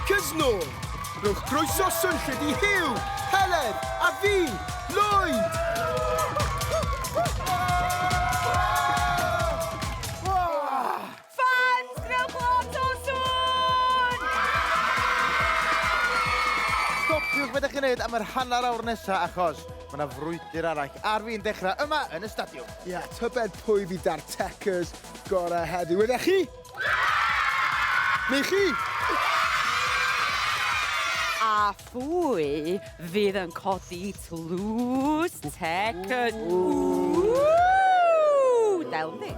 Techers nôl. Rhowch groeso swnllyd i Huw, Heledd a fi, Lloyd! Fans, gwnewch lot o sŵn! Stopiwch beth ydych chi'n neud am yr hanner awr nesa achos mae yna frwydr arall ar fin dechrau yma yn y stadiwm. Ie, yeah, tybed pwy fydd da'r Techers gorau heddiw. Ydych chi? Neu chi? A phwy fydd yn codi tlws Techers? Ww! Del yndi?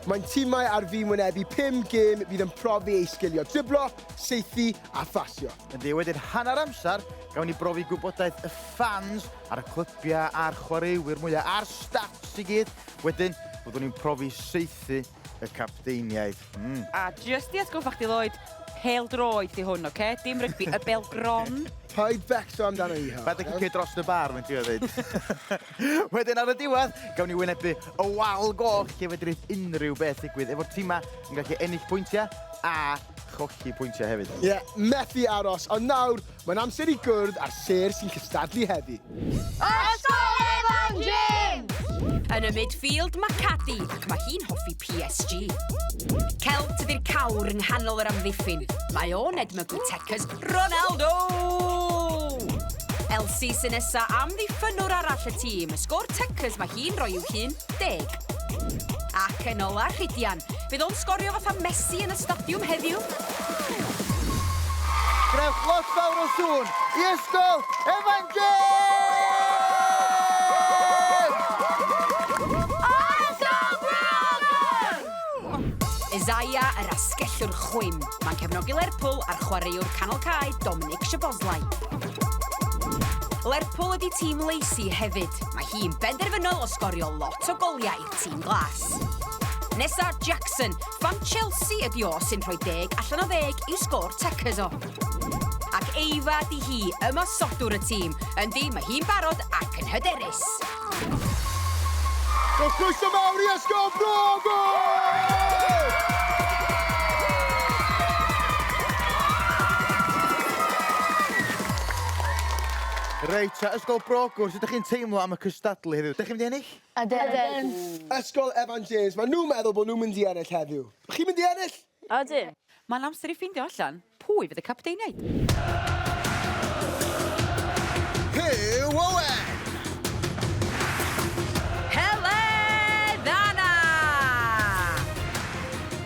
Mae'n timau ar fin wynebu 5 gêm fydd yn profi eu sgiliau driblo, saethu a phasio. Yndi, wedi'r hanner amser, gawn ni brofi gwybodaeth y ffans ar y clybiau a'r chwaraewyr mwyaf, a'r stats i gyd. Wedyn, byddwn ni'n profi saethu y capteiniaid. Mm. A jyst i atgoffa chdi Lloyd, pêl-droed 'di hwn, oce? Dim rygbi, y bêl gron. Paid becso amdano i, ha. Paid â cicio dros y bar, mae'n trio ddeud. Wedyn ar y diwedd, gawn ni wynebu y wal goch lle fedrith unrhyw beth ddigwydd efo'r timau yn gallu ennill pwyntiau a cholli pwyntiau hefyd. Ie, yeah, methu aros, ond nawr mae'n amser i gwrdd â'r sêr sy'n cystadlu heddi. Ysgol Evan James! Yn y midfield mae Cadi ac mae hi'n hoffi PSG. Celt ydy'r cawr yng nghanol yr amddiffyn. Mae o'n edmygu Techers Ronaldo! Elsie sy'n nesa amddiffynnwr arall y tîm. Y sgôr Techers mae hi'n rhoi i'w hun, deg. Ac yn ola Rhydian. Fydd o'n sgorio fatha Messi yn y stadiwm heddiw? Gwnewch lot fawr o sŵn i Ysgol Evan James! Ysgol Bro Isaiah yr asgellwr chwim. Mae'n cefnogi Lerpwl a'r chwaraewr canol cae Dominic Szoboszlai. Lerpwl ydi tîm Lacey hefyd. Mae hi'n benderfynol o sgorio lot o goliau i'r tîm glas. Nesa, Jackson. Fan Chelsea ydi o sy'n rhoi deg allan o ddeg i'w sgôr Techers o. Ac Eva di hi, ymosodwr y tîm. Yndi, mae hi'n barod ac yn hyderus. Rhowch croeso mawr i Ysgol Bro Ogwr! Reit, ta, Ysgol Bro Ogwr, sut ydych chi'n teimlo am y cystadlu heddiw? Ydych chi'n mynd i ennill? Ydyn. Ysgol Evan James, maen nhw'n meddwl bod nhw'n mynd i ennill heddiw. Chi'n mynd i ennill? Ydyn. Mae'n amser i ffeindio allan pwy fydd y capteiniaid. Huw Owen! Heledd Anna!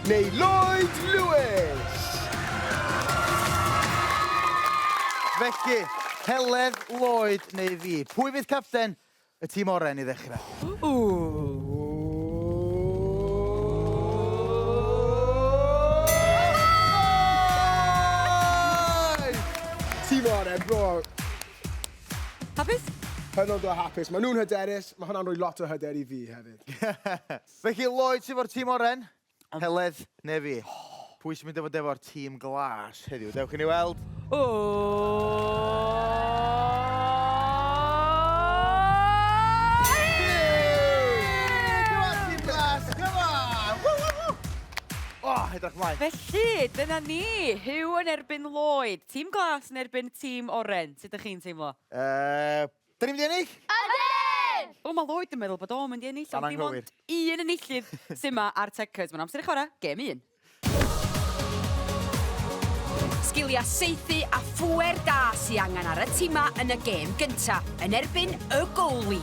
Neu Lloyd Lewis! Felly, Heledd, Lloyd neu fi, pwy fydd capten Y tîm oren i ddechrau. Tîm oren, bro. Hapus? Hynod o hapus. Maen nhw'n hyderus. Mae hwnna'n rhoi lot o hyder i fi hefyd. Felly, Lloyd sydd efo'r tîm oren, Heledd neu fi. Pwy sy'n mynd i fod efo'r tîm glas heddiw? Dewch i ni weld. Come on, tîm glas! Come on! Woo, woo, woo! Oh, edrych mlaen. Felly, dyna ni. Huw yn erbyn Lloyd. Tîm glas yn erbyn tîm oren. Sut ydych chi'n teimlo? Uh, Da ni'n mynd i ennill? Ydyn! O, mae Lloyd yn meddwl bod o'n mynd i ennill, Ma'n ond dim anghywir. ond un enillydd sy'n ma ar Techers. Mae'n amser i chwarae gêm un. Sgiliau saethu a phŵer da sy angen ar y tima yn y gêm gynta, yn erbyn y goalie.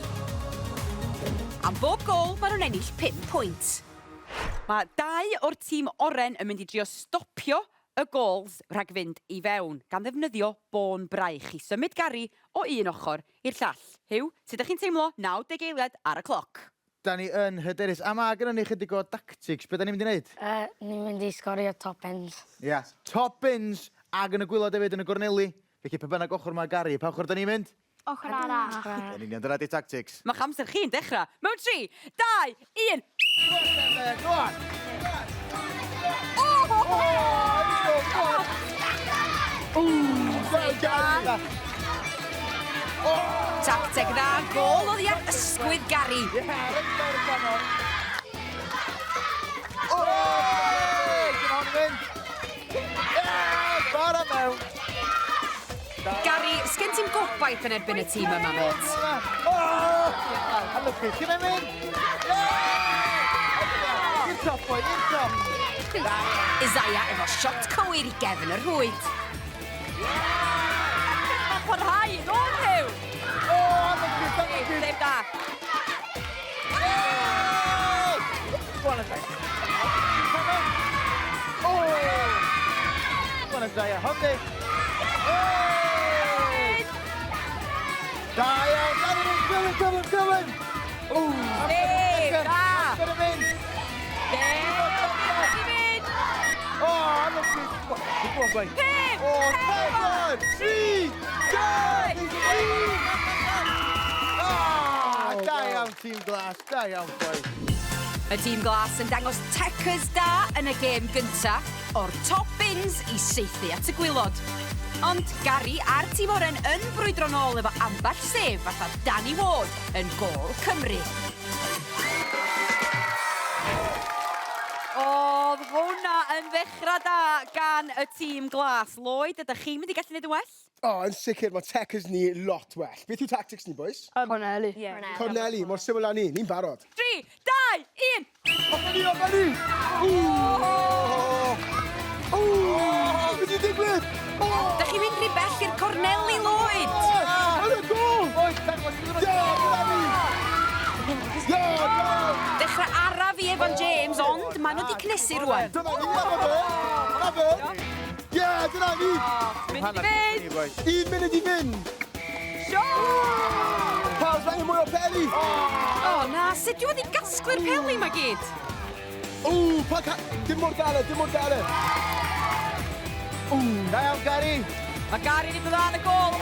Am bob gôl, maen nhw'n ennill 5 pwynt. Mae dau o'r tîm oren yn mynd i drio stopio y gôls rhag fynd i fewn, gan ddefnyddio bôn braich i symud Gary o un ochr i'r llall. Huw, sut dych chi'n teimlo 90 eiliad ar y cloc? Da ni yn hyderus, a mae gynnon ni chydig o dactics. Be da ni'n mynd i wneud? Yy, ni'n mynd i sgorio top ends. Ia, top bins, ag yn y gwylod hefyd yn y gorneli. Felly pa bynnag ochr mae Gary, pa ochr da ni'n mynd? Ochr arall. Yn union, dyna di tactics. Mae'ch amser chi'n dechrau mewn 3, 2, 1. Go on! Tacteg dda, gôl oddi ar ysgwydd Gary. Bara mewn! Gary, sgen ti'm gobaith yn erbyn y tîm yma, mêt? A lwcus, lle mae'n mynd? I'r top, boi, i'r top. Isaiah efo shot cywir i gefn y rhwyd. Mae'n parhau i ddod, Huw! O, a lwcus, a lwcus. Sef da. Go on, Isaiah. O! Go on, Isaiah. Hwndi. Da iawn, da iawn, gyflym, gyflym, gyflym! O! Sef da. Amser yn mynd! Sef i fynd! O, a lwcus. Go on, boi. 5, O, 4, 3, 2, 1! Ah, da iawn, tîm glas, da iawn, boi. Y tîm glas yn dangos techers da yn y gêm gynta, o'r top bins i saethu at y gwaelod. Ond Gary a'r tîm oren yn brwydro nôl efo ambell sef fatha Danny Ward yn gôl Cymru. Oedd hwnna yn ddechrau da gan y tîm glas. Lloyd, ydych chi'n mynd i gallu gwneud yn well? O, yn sicr, mae techers ni lot well. Beth yw tactics ni, boys? Corneli. Corneli, mor syml â ni. Ni'n barod. 3, 2, 1! Off ni, off ni! Ww! Ww! Beth yw'n digwydd? O! Da chi'n mynd rhy bell i'r corneli, Lloyd! Yn y gôl! Oes, dangos, Ie, dyna ni! Ie, dyna! Dechrau araf i Evan James, ond maen nhw wedi cnesu rwan. Dyna ni, dyna fe! Dyna fe! Ie, dyna ni! Mynd i fynd! Un munud i fynd! Sure! Pals, angen mwy o peli! O na, sut dwi wedi gasglu'r peli ma gyd? Ww, pa ca... Dim mor galed, dim mor galed. Da iawn, Gary. Mae Gary wedi dod yn y gôl.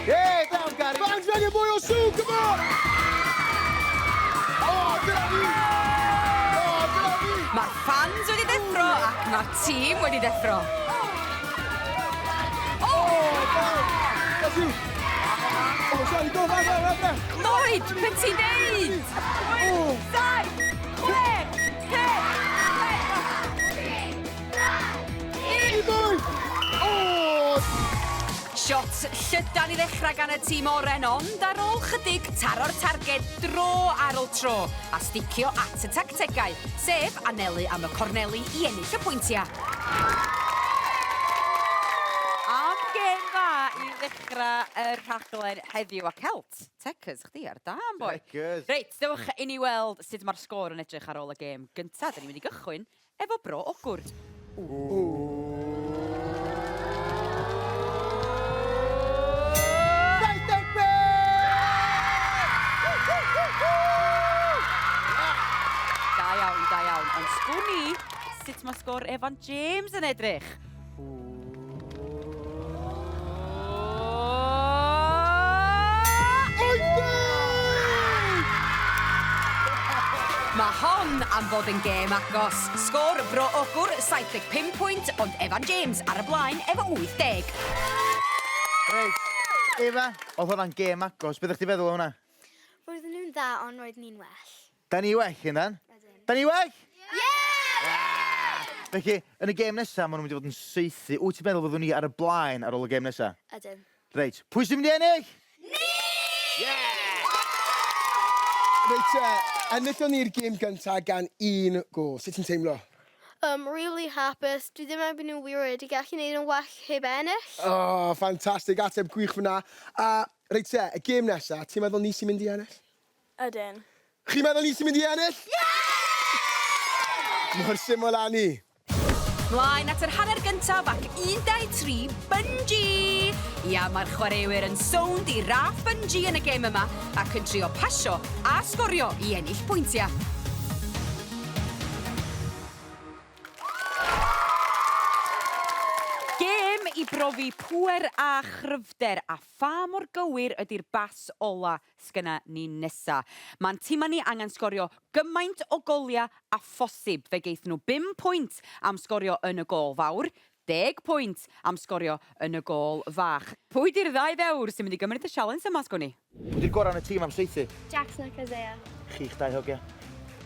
Ie, da iawn, Gary. Fans, angen mwy o sŵn, come on! O, dyna ni! O, dyna ni! Mae'r fans wedi deffro ac mae'r tîm wedi deffro. O, That's you! O, sorry, go, go, go, go, go! Lloyd, beth ti'n neud? O! 7, 6, 5, Un, dwy! O! Shot llydan i ddechrau gan y tîm oren, ond ar ôl chydig taro'r targed dro ar ôl tro a sticio at y tactegau, sef anelu am y corneli i ennill y pwyntiau. Am gêm dda i ddechrau y rhaglen heddiw a Celt. Techers, chdi ar dan, boi. Techers. Reit, dewch i ni weld sut mae'r sgôr yn edrych ar ôl y gêm gyntaf. Da ni'n mynd i gychwyn efo Bro Ogwr. Da iawn, da iawn. Ond sgwn i sut mae sgôr Evan James yn edrych. 80! Mae hon am fod yn gêm agos. Sgôr Bro Ogwr 75 pwynt, ond Evan James ar y blaen efo 80. Reit, Efa, oedd hwnna'n gêm agos. Beth ydych chi feddwl o hwnna? Roedden nhw'n dda, ond roedden ni'n well. Da ni well, yndan? Ydyn. Da ni well? Yeah! Felly, yn y gêm nesaf, maen nhw'n mynd i fod yn saethu. Wyt ti'n meddwl fyddwn ni ar y blaen ar ôl y gêm nesaf? Ydyn. Reit, pwy sy'n mynd i ennill? Reit, enillon ni'r gêm gyntaf gan un gôl. Sut ti'n teimlo? Really hapus. Dwi ddim erbyn nhw wir wedi gallu gwneud yn well heb ennill. O, oh, ffantastig, ateb gwych fyna. A reit te, y gêm nesaf, ti'n meddwl ni sy'n mynd i ennill? Ydyn. Chi'n meddwl ni sy'n mynd i ennill? Yeah! Mor syml â ni. Mlaen at yr hanner gyntaf ac 1, 2, 3, bungee! Ia, mae'r chwaraewyr yn sownd i raff bungee yn y gêm yma ac yn trio pasio a sgorio i ennill pwyntiau. Gêm i brofi pŵer a chryfder a pha mor gywir ydy'r bas ola sgynna ni nesa. Mae'n tîma ni angen sgorio gymaint o goliau a phosib. Fe geith nhw 5 pwynt am sgorio yn y gôl fawr, 10 pwynt am sgorio yn y gôl fach. Pwy di'r ddau ddewr sy'n mynd i gymryd y sialens yma, sgwn i? Pwy di'r gorau yn y tîm am saethu? Jackson ac Isaiah. Chi'ch dau hogia.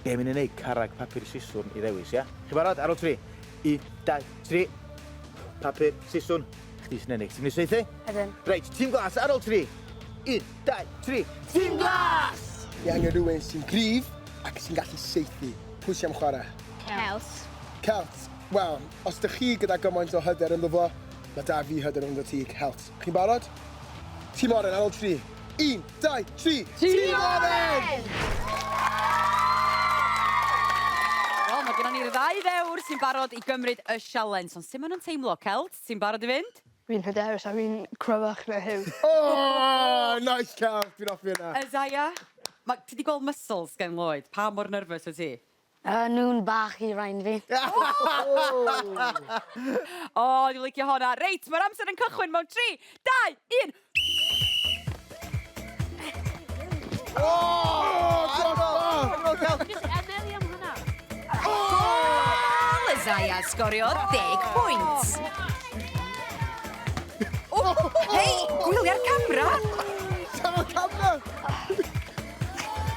Be mynd i wneud carrag papur siswrn i ddewis, ia? Chi barod? Ar ôl tri. 1, 2, 3. Papur, siswn, chdi sy'n ennill. Ti'n mynd i saethu? Ydyn. Reit, tîm glas ar ôl 3. 1, 2, 3. Tîm glas! Ni angen rhywun sy'n gryf ac sy'n gallu saethu. Pwy sy'n am chwarae? Celt. Celt. Wel, os dych chi gyda gymaint o hyder ynddo fo, mae da fi hyder ynddo ti, Celt. Chi'n barod? Tîm Oren ar ôl 3. 1, 2, 3. Tîm Oren! Wel, mae gennon ni'r ddau ddewr sy'n barod i gymryd y sialens. Ond sut maen nhw'n teimlo, Celt? Ti'n barod i fynd? Fi'n hyderus a fi'n cryfach na Huw. Oh, nice Celt! Dwi'n hoffi hynna. Isaiah, ma, ti 'di gweld muscles gen Lloyd? Pa mor nervous wyt ti? Nhw'n bach i rain fi. O, dwi'n licio honna. Reit, mae'r amser yn cychwyn mewn 3, 2, 1. Oh, crossbar! Just Emily am hwnna. Gôl! Isaiah sgoriodd 10 pwynt. O, hei, gwylia'r camera! Dyma'r camera!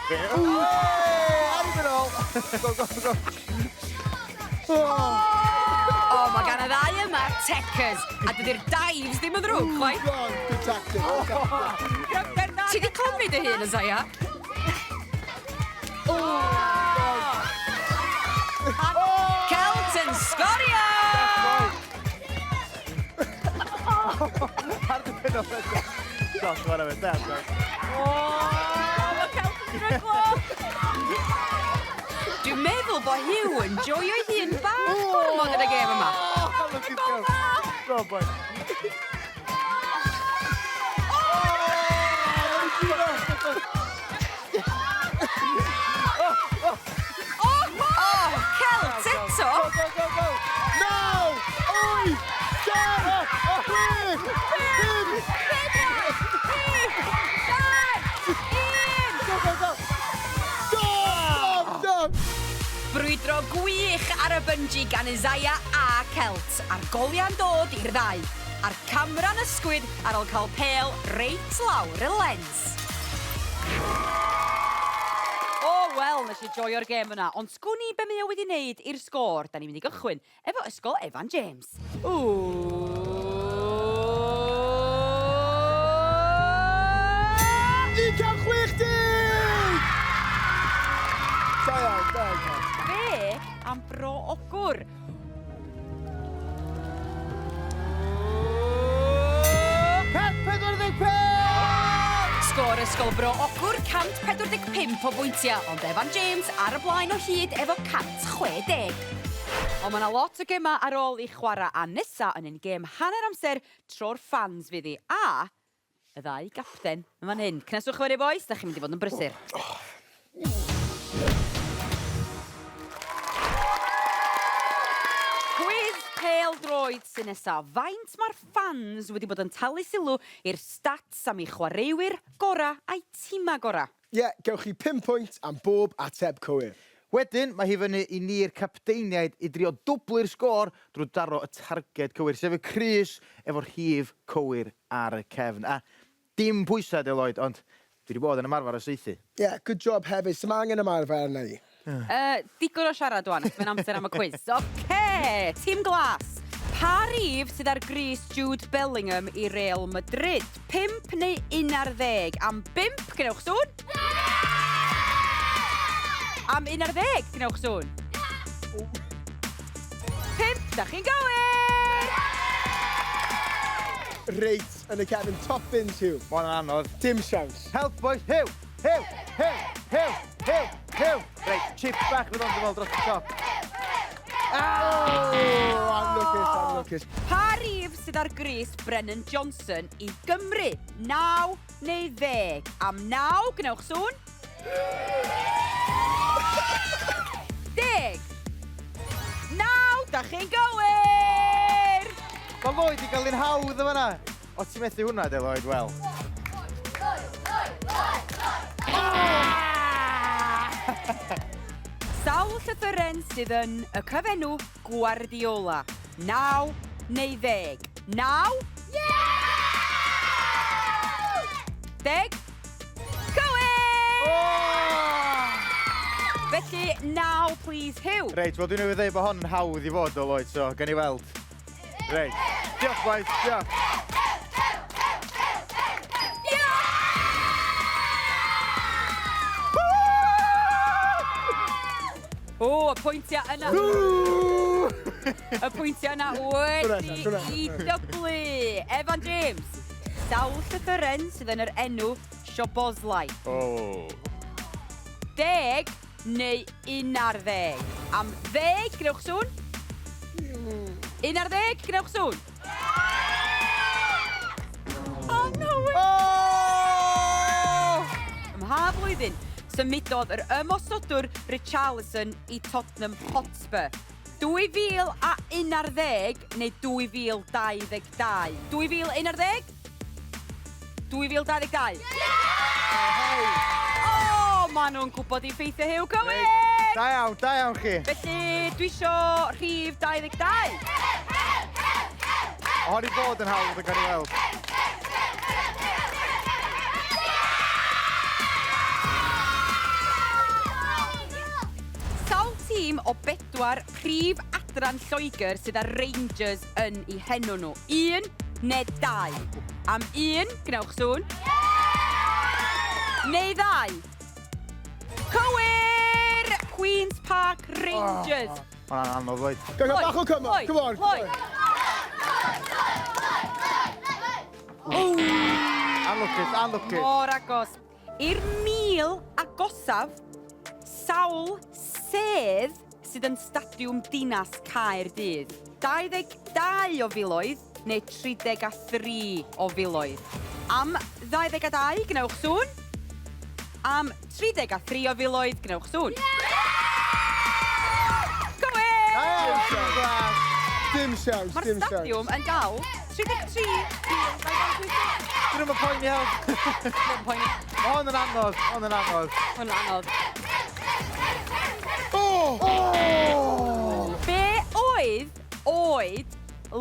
Ar i ôl! Go, go, go. O, mae gan y ddau yma techers, a dydy'r dives ddim yn ddrwg, chwaith. God, good tactic. Good tactic. Ti 'di clymu dy hun, Isaiah? Celt yn sgorio! Ar dy pen off eto. Josh, chwarae fe. Da, Josh. O, mae Celt yn stryglo! Dwi'n meddwl bod Huw yn joio'i hun bach gormod yn y gêm yma. Oh, look at go. Go, boy. O, Celt eto! Go, go, go, go. Naw! Wyth! Saith! Chwech! Pump! Go, go, go. Stop! Stop! Brwydro gwych ar y bungee gan Isaiah a Celt, a'r goliau'n dod i'r ddau. A'r camera'n ysgwyd ar ôl cael pêl reit lawr y lens. O, wel, nes i joio'r gêm yna, ond sgwn i be mae o wedi wneud i'r sgôr. Da ni'n mynd i gychwyn efo Ysgol Evan James. Ww! 160! Da iawn, da iawn, Celt. Be am Bro Ogwr? 145! Sgôr Ysgol Bro Ogwr 145 o bwyntiau, ond Evan James ar y blaen o hyd efo 160. Ond mae yna lot o gemau ar ôl i chwarae a nesa yn un gêm hanner amser tro'r fans fydd hi. A y ddau gapten yn fan hyn. Cneswch fyny, boys, da chi'n mynd i fod yn brysur. Cwiz pêl-droed sy'n nesa. Faint mae'r fans wedi bod yn talu sylw i'r stats am eu chwaraewyr gora a'i tîmau gora? Ie, yeah, gewch chi 5 pwynt am bob ateb cywir. Wedyn, mae hi fyny i ni'r capteiniaid i drio dwblu'r sgôr drwy daro y targed cywir, sef y crys efo'r rhif cywir ar y cefn. A dim pwysau, de Lloyd, ond dwi wedi bod yn ymarfer o saethu. Ie, yeah, good job hefyd. Sdim angen ymarfer arna i. Digon o siarad wan, achos mae'n amser am y cwiz. Oce, Tîm Glas. Pa rif sydd ar grys Jude Bellingham i Real Madrid? 5 neu 11? Am 5, gwnewch sŵn. Am 11, gwnewch sŵn. 5, da chi'n gywir! Reit yn y cefn, top bins, Huw. Mae hwnna'n anodd. Dim siawns. Help, boys! Huw! Huw! Huw! Huw! Huw! Huw! Reit, chip bach fydd o'n dod dros y top. Oh, anlwcus, anlwcus. Pa rif sydd ar grys Brennan Johnson i Gymru? 9 neu 10? Am 9, gwnewch sŵn. 10. 9, da chi'n gywir! Mae Lloyd i gael un hawdd o fanna. O, ti'n methu hwnna, de Lloyd? Wel. Sawl llythyren sydd yn y cyfenw Guardiola? 9 neu 10? 9? 10? Cywir! Felly, 9, please, Huw. Reit, wel dwi'n newydd dweud bod hon yn hawdd i fod o Lloyd, so gan i weld. Reit. Diolch, boys. Diolch. O, y pwyntiau yna. Y pwyntiau yna wedi i dyblu. Evan James, sawl llythyren sydd yn yr enw Szoboszlai? O. 10 neu 11? Am ddeg, gwnewch sŵn. 11, gwnewch sŵn. Oh, no way! Oh! Ym mha flwyddyn symudodd yr ymosodwr Richarlison i Tottenham Hotspur? 2011 neu 2022? 2011? 2022? O, maen nhw'n gwybod i ffeithiau Huw cywir! Da iawn, da iawn chi. Felly, dwi isio rhif 22. Hon i fod yn hawdd yn gael ei weld. Sawl tîm o bedwar prif adran Lloegr sydd â Rangers yn eu henw nhw? Un neu dau? Am un, gwnewch sŵn. Neu ddau? Cywir! Queen's Park Rangers. Oh, Mae'n anodd, Lloyd. Gael bach o cymorth, Lloyd, come on. Lloyd. Anlwcus, anlwcus. Mor agos. I'r 1,000 agosaf, sawl sedd sydd yn Stadiwm Dinas Caerdydd? 22 o filoedd neu 33 o filoedd? Am 22, gwnewch sŵn. Am 33 o filoedd, gwnewch sŵn. Cywir! Da iawn, tîm glas. Dim siawns, Mae'r dim siawns. stadiwm yn dal 33,286. Dyn nhw'n poeni help. Dwi'n poeni. Mae hwn yn anodd, hwn yn anodd. Hwn yn anodd. Oh! Oh! Be oedd oed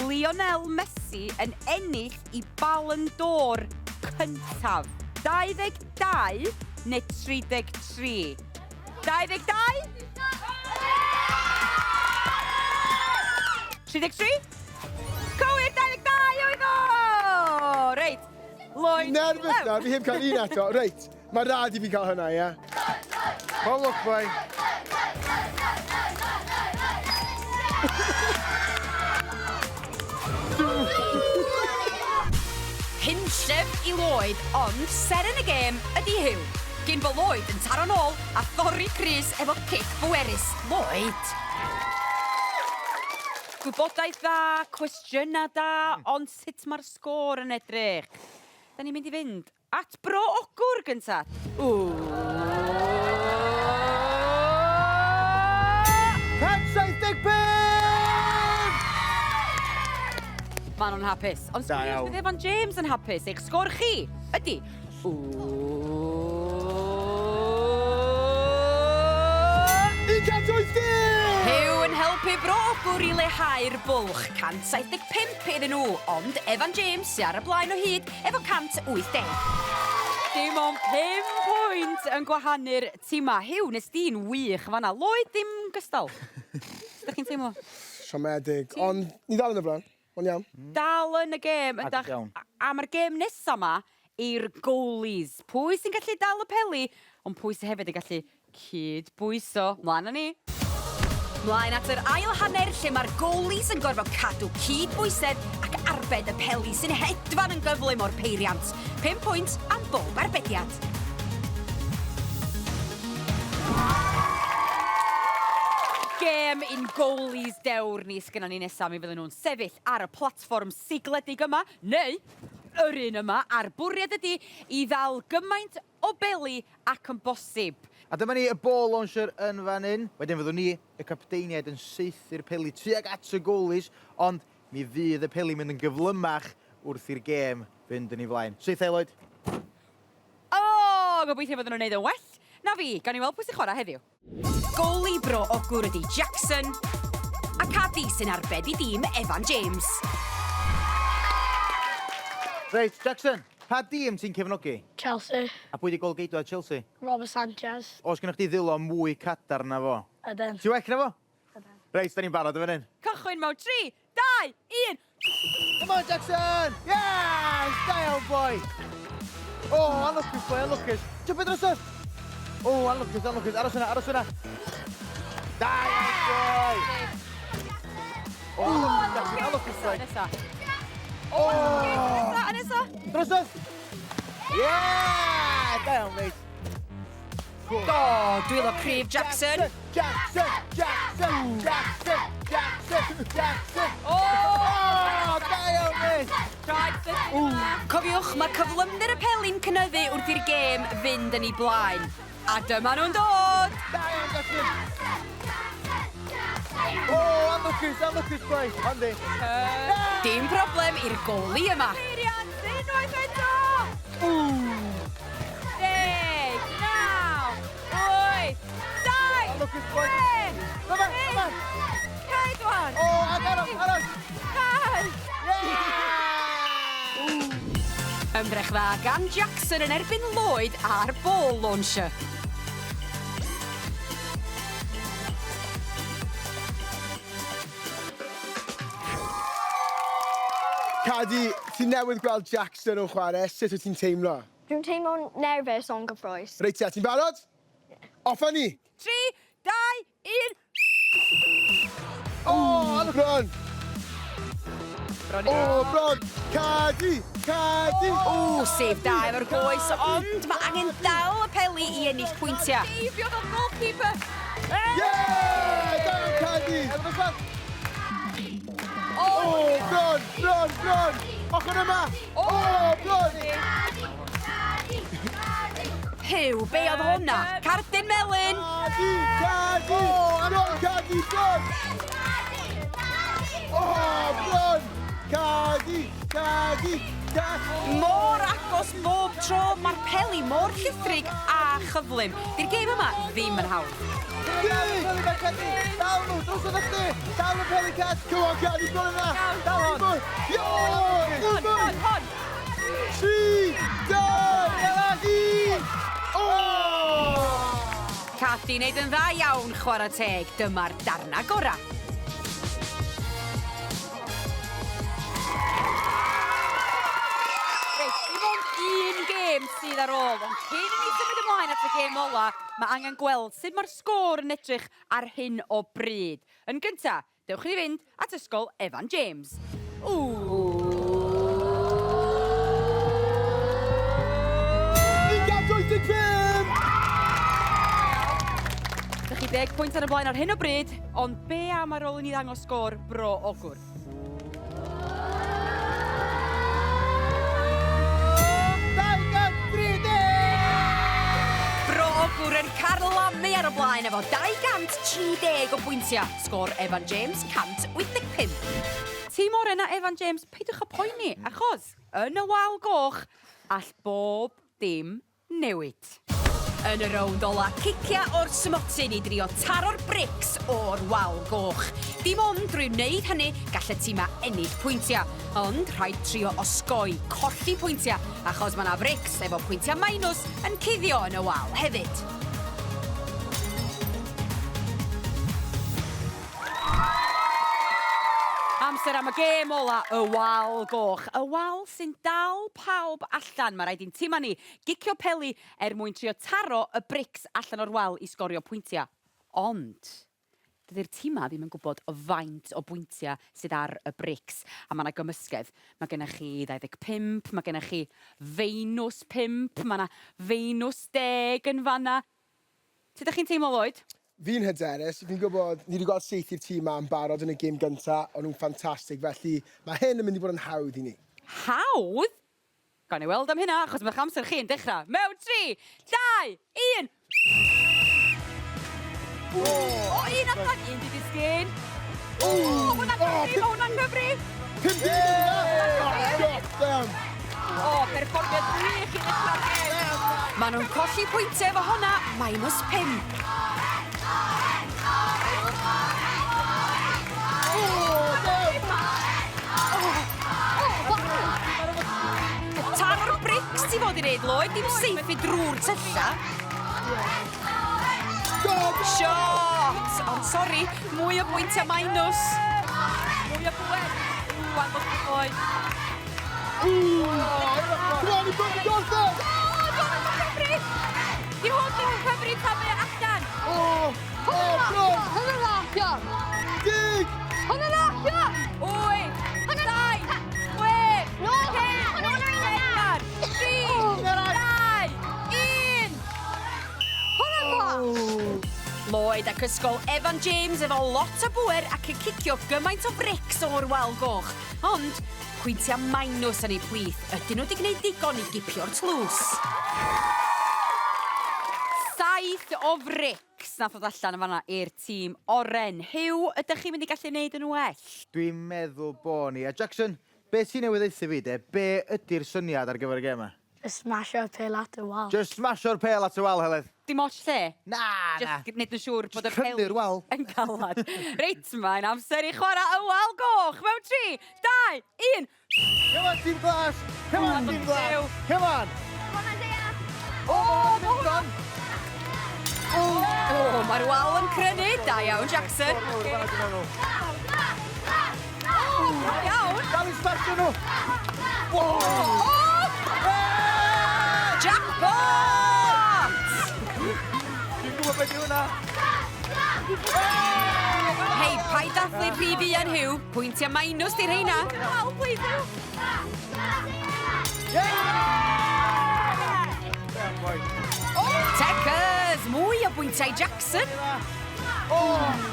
Lionel Messi yn ennill i Ballon d'Or cyntaf? 22 neu 33? 22? 33? Cywir, 22 oedd o! Reit, Lloyd. Nervous nawr, fi heb cael un eto. Reit, mae rhaid i fi cael hynna, ie? Pob lwc, boi. Hunllef i Lloyd, ond seren y gêm ydy Huw. Gyn bo Lloyd yn taro nôl a thorri crys efo cic bwerus. Lloyd! Gwybodaeth dda, cwestiynau da, ond sut mae'r sgôr yn edrych? Da ni'n mynd i fynd at Bro Ogwr gynta. Ww. 175! Maen nhw'n hapus. Ond Da sgwrs iawn. bydd Evan James yn hapus. Eich sgôr chi ydy... Ww. 180! Huw yn helpu Bro Ogwr i leihau'r bwlch. 175 iddyn nhw, ond Evan James sy ar y blaen o hyd efo 180. Dim ond 5 pwynt yn gwahanu'r tîma. Huw, nes di'n wych fanna. Lloyd ddim gystal. Sut ydych chi'n teimlo? Siomedig, ond ni dal yn y blaen. Mae'n iawn. Dal yn y gêm. Agos ydach- iawn. A mae'r gêm nesa 'ma i'r goalies. Pwy sy'n gallu dal y peli, ond pwy sy'n hefyd yn gallu cyd-bwyso. Mlaen â ni. Mlaen at yr ail hanner lle mae'r goalies yn gorfod cadw cyd-bwysedd ac arbed y peli sy'n hedfan yn gyflym o'r peiriant. 5 pwynt am bob arbediad. Gêm i'n goalies dewr ni sgynnon ni nesa. Mi fydden nhw'n sefyll ar y platfform sigledig yma, neu yr un yma, a'r bwriad ydy i ddal gymaint o beli ac yn bosib. A dyma ni y ball launcher yn fan hyn. Wedyn fyddwn ni, y capteiniaid, yn saethu'r peli tuag at y goalies, ond mi fydd y peli mynd yn gyflymach wrth i'r gêm fynd yn ei flaen. Saethau, Lloyd. O, gobeithio fydden nhw'n neud yn well na fi. Gawn ni weld pwy sy'n chwarae heddiw. Goalie Bro Ogwr ydy Jackson a Cadi sy'n arbed i dîm Evan James. Reit, Jackson, pa dîm ti'n cefnogi? Chelsea. A pwy di gôl-geidwad Chelsea? Robert Sanchez. Oes gennych chdi ddwylo mwy cadarn na fo? Ydyn. Ti well na fo? Ydyn. Reit, da ni'n barod yn fan hyn. Cychwyn mewn 3, 2, 1, Come on, Jackson! Yes! Da iawn, boi! O, oh, anlwcus, boi, anlwcus. Jump drosodd! O, oh, anlwcus, anlwcus. Aros yna, aros yna. Da iawn, boi! O, oh, Jackson, anlwcus, boi. Nesa. O, nesa, a nesa. Drosodd! Yeah! Da iawn, mate. Do, dwylo cryf Jackson. Jackson, Jackson, Jackson, Jackson, Jackson. O! Oh, da iawn, mate. Traed sydyn. Cofiwch, mae cyflymder y peli'n cynyddu wrth i'r gêm fynd yn ei blaen. A dyma nhw'n dod! Da iawn, Jackson. O, oh, anlwcus, anlwcus, boi. Andy. Dim problem i'r goli yma. Peiriant, unwaith eto! 10, 9, 8, 7, Anlwcus, boi. 6, Come on, come on. 4, O, ac aros, aros. 2, Yeah! Ymdrech dda gan Jackson yn erbyn Lloyd a'r ball launcher. Cadi, ti newydd gweld Jackson yn chwarae, sut wyt ti'n teimlo? Dwi'n teimlo'n nerfus ond gyffrous. Reit te, ti'n barod? Off â ni! 3, 2, 1. O, bron! O, bron! Cadi! Cadi! O, save da efo'r goes, ond mae angen dal y peli i ennill pwyntiau. Deifio fel goalkeeper. Yeah! Da iawn, Cadi! O, O, bron, bron, bron! Ochr yma! O, bron! Huw, be oedd hwnna? Cardyn melyn! Cadi! Cadi! Bron, Cadi, bron! O, bron! Cadi! Cadi! Cadi! Mor agos bob tro, mae'r peli mor llithrig a chyflym. Di'r gêm yma ddim yn hawdd. Peli, peli, Dal nhw, drosodd chdi. Dal y peli, Cad. Come on, Cadi, bron yna! Dal hon. Yo! Hon, hon, hon. 3, 2, 1! O! Cadi wneud yn dda iawn, chwarae teg. Dyma'r darna gora. Reit, dim ond un gêm sydd ar ôl, ond cyn i ni symud ymlaen at y gêm ola, mae angen gweld sut mae'r sgôr yn edrych ar hyn o bryd. Yn gynta, dewch i ni fynd at ysgol Evan James. Ww! 185! Dych chi 10 pwynt ar y blaen ar hyn o bryd, ond be am ar ôl i ni ddangos sgôr Bro Ogwr? Bro Ogwr yn carlamu ar y blaen efo 230 o bwyntiau. Sgôr Evan James 185. Tîm oren a Evan James, peidiwch â poeni, achos yn y wal goch, all bob dim newid. Yn y rownd ola, cicia o'r smotyn i drio taro'r brics o'r wal goch. Dim ond drwy wneud hynny gall y tîma ennill pwyntiau. Ond rhaid trio osgoi colli pwyntiau, achos mae yna frics efo pwyntiau minus yn cuddio yn y wal hefyd. Amser am y gêm ola, y wal goch. Y wal sy'n dal pawb allan. Mae rhaid i'n tîma ni gicio peli er mwyn trio taro y brics allan o'r wal i sgorio pwyntiau. Ond, dydy'r tîma ddim yn gwybod o faint o bwyntiau sydd ar y brics. A mae yna gymysgedd. Mae gennych chi 25, mae gennych chi feinws 5, mae yna feinws 10 yn fanna. Sut ydych chi'n teimlo, Lloyd? Fi'n hyderus, fi'n gwybod, ni wedi gweld saethu'r tîm 'ma yn barod yn y gêm gynta, o'n nhw'n ffantastig, felly mae hyn yn mynd i fod yn hawdd i ni. Hawdd? Gawn ni weld am hynna, achos mae'ch amser chi'n dechrau mewn 3, 2, 1. O, un allan, un di disgyn. O, hwnna'n cyfri, mae hwnna'n cyfri. 50! Shot, down. O, perfformiad gwych i ddechrau'r gêm. Maen nhw'n colli pwyntiau efo hwnna, minus 5. Taro'r brics ti fod i wneud, Lloyd, dim saethu drwy'r tylla. Shot! Ond sori, mwy o bwyntiau minus. Mwy o bwer. Rwan bod chi'n oed. Come on, i bod yn gorffen! O, dwi'n yn cyfri! Di hwn ddim yn cyfri tan mae o allan. O, o, bron! Hwnna'n allan! Dig! Hwnna'n allan! 8, 7, 6, 5, 4, 3, 2, 1. Hwnna'n flash! Lloyd ac ysgol Evan James efo lot o bwer ac yn cicio gymaint o brics o'r wal goch. Ond, pwyntiau minus yn eu plith, ydyn nhw wedi gwneud digon i gipio'r tlws? 7 o frics nath ddod allan yn fanna i'r tîm oren. Huw, ydych chi'n mynd i gallu neud yn well? Dwi'n meddwl bo ni. A Jackson, be ti newydd ddeutha fi de? Be ydy'r syniad ar gyfer y gêm yma? Just smasho'r pêl at y wal. Just smasho'r pêl at y wal, Heledd. Dim ots lle? Na, na. Just gwneud yn siŵr bod y Just crynu'r wal. yn galad. Reit, mae'n amser i chwarae y wal goch mewn 3, 2, 1. Come on, tîm glas! Come on, tîm glas! Come on! Come on, Isaiah. O, ma' hwnna'n mynd O, mae'r wal yn crynu. Da iawn, Jackson. on. O, da iawn. Dal i smasho nhw! O! Jackpot! Dwi'n gwybod beth yw hwnna. Hei, paid dathlu rhy fuan, Huw. Pwyntiau minus di rheina. Wal, please, Huw. Yeah, boy. Techers! Mwy o bwyntiau Jackson. O,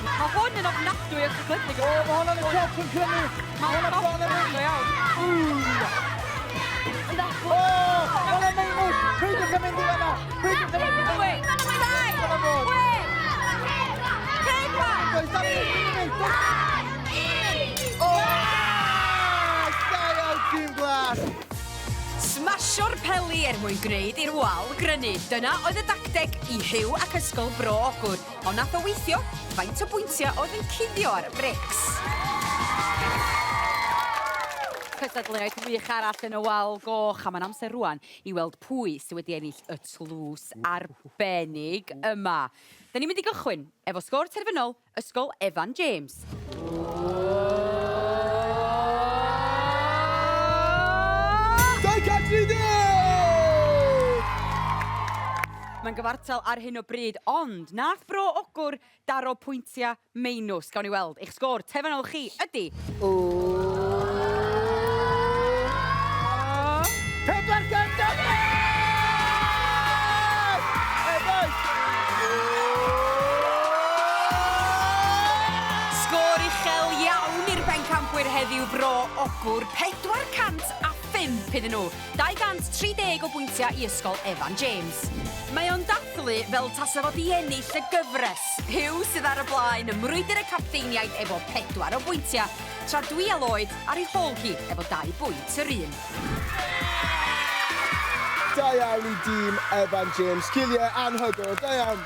Mae hwn yn ofnadwy o chydig. o, mae hwnna'n y top yn crynu. Mae hwnna'n bron yn mynd. Go iawn. O, hwnna'n minus. Peidiwch yn mynd i fanna. Peidiwch yn mynd i fanna. 8, 7, 6, 5, Boys, dal i mynd. O! Da iawn, tîm glas. Smasio'r peli er mwyn gwneud i'r wal grynu. Dyna oedd y dacteg i Huw ac ysgol Bro Ogwr. Ond nath o weithio, faint o bwyntiau oedd yn cuddio ar y brics. Cystadleuaeth wych arall yn y wal goch, a mae'n amser rwan i weld pwy sydd wedi ennill y tlws arbennig yma. Da ni'n mynd i gychwyn efo sgôr terfynol Ysgol Evan James. 230! Mae'n gyfartal ar hyn o bryd, ond nath Bro Ogwr daro pwyntiau meinws. Gawn ni weld, eich sgôr terfynol chi ydy 400! Hey, boys! Sgôr uchel iawn i'r bencampwyr heddiw Bro Ogwr, 405 iddyn nhw. 230 o bwyntiau i ysgol Evan James. Mae o'n dathlu fel tasa fo 'di ennill y gyfres. Huw sydd ar y blaen ym mrwydr y capteiniaid efo 4 o bwyntiau, tra dwi a Lloyd ar ei hôl hi efo 2 bwynt yr un. Da iawn i dîm Evan James. Sgiliau anhygoel. Da iawn.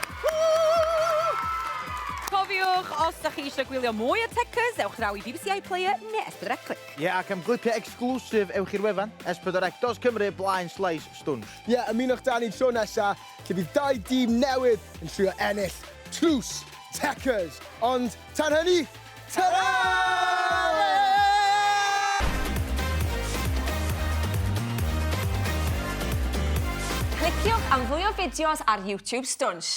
Cofiwch, os da chi eisiau gwylio mwy o Techers, ewch draw i BBC iPlayer neu S4C Clic. Ie, yeah, ac am glipiau exclusive, ewch i'r wefan s4c.cymru blaen slaes stwnsh. Ie, yeah, ymunwch da ni tro nesa, lle bydd dau dîm newydd yn trio ennill Tlws Techers. Ond tan hynny, ta-ra! Cliciwch am fwy o fideos ar YouTube Stwnsh.